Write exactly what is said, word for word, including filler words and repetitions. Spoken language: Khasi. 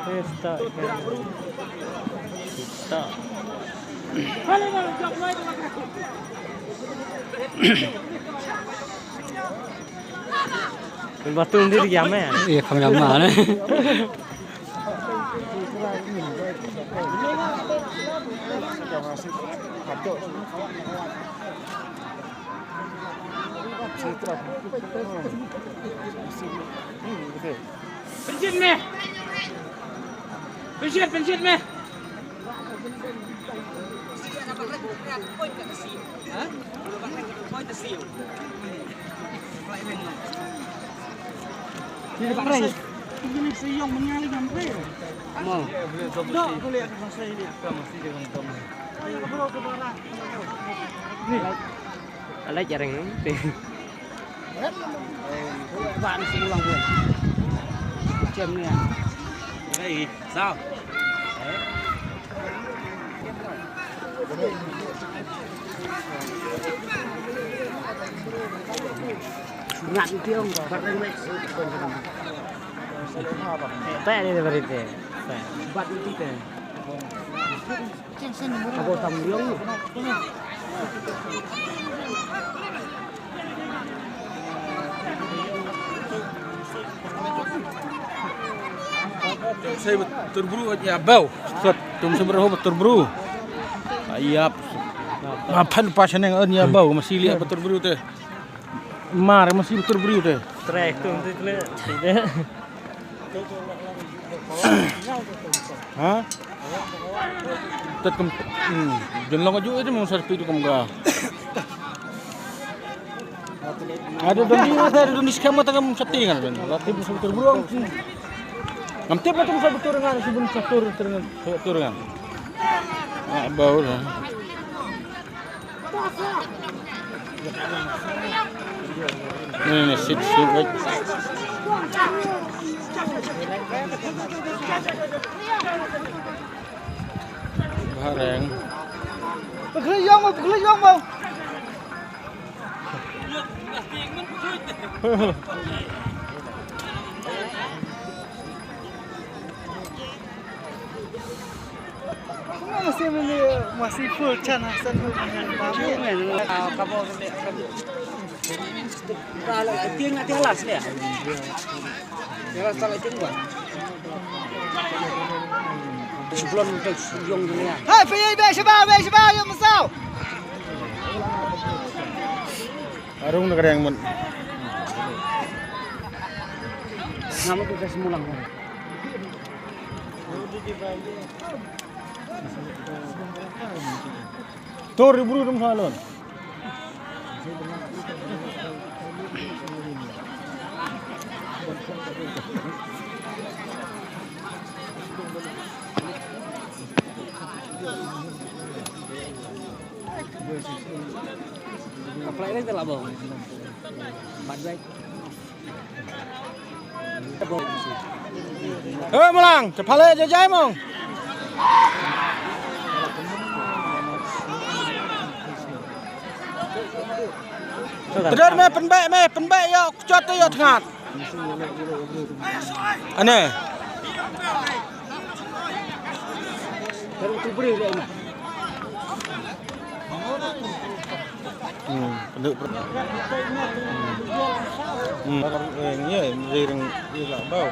Esta. Esta. Batum diri ya me. Iya, kami lama ne. Pension meh. Pension, pension meh. Ni dapat rai. Ini saya yang mengalir sampai. Mau. Dok boleh aku saya ni. Saya baru ke barang. Ni. Alai jarang. Ba ni sing ulang pun. Cem ni. Hei, sao. Ngat tiong, bat reng wek. Teh ni berite. Bat ni teh. Abo tam liong. Sai ba tur bru ïa bau. Sot tum sumber ho ba tur bru. Ayap. Ma phan pa shaneng ïa bau ma sili ba tur bru te. Mar ma sili tur bru te. Trek tum te tle. Ha? Tet kem. Hmm. Jin long aju itu mung sarpi tu kem ga. Ada doni, ada doni skema tengah mung sati kan. Lati mung satu burung. Ngam tip lati mung satu turangan, si bun satu turangan, satu turangan. Ah, bau lah. Ni, ni, sit, sit, wait. Bareng. Pagli yong mo, pagli yong mo. Masih meni, masih full chan Hasan full chan. Masih men. Ah, kabo kete. Kalau tiang tiang las dia. Tiang las kalau tiang buat. Sebelum tu yong dia. Hai, pergi be sebab be sebab yang mesau. Arung nak yang mun. Nama tu dah semulang. Tur bru dum salon. Apply lagi tak lah bang? Empat baik. Eh, Mulang, cepat le jajai mong. Tedar me, pynbek me, pynbek ïa u kjot te ïa tngat. Ane. Hmm, pendek per-, hmm. Hmm, eh, ya, ring, ring, ring lah bau.